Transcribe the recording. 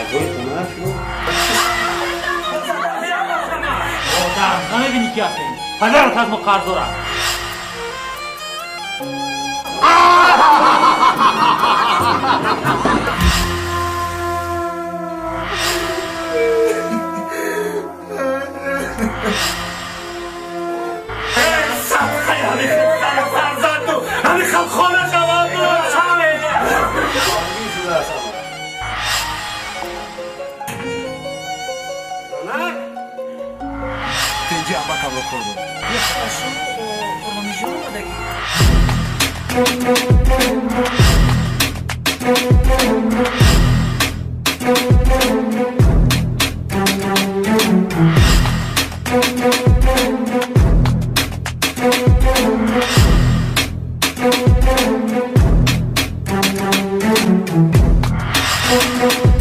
Гапҳои хонааш Модар, намебинӣ, ки ҳастем? Падарат аз мо қарздор аст. Ҳамин хел хона шавад. Тинҷи абакамро хӯрдум. Оромиҷон омадагӣ. Thank you.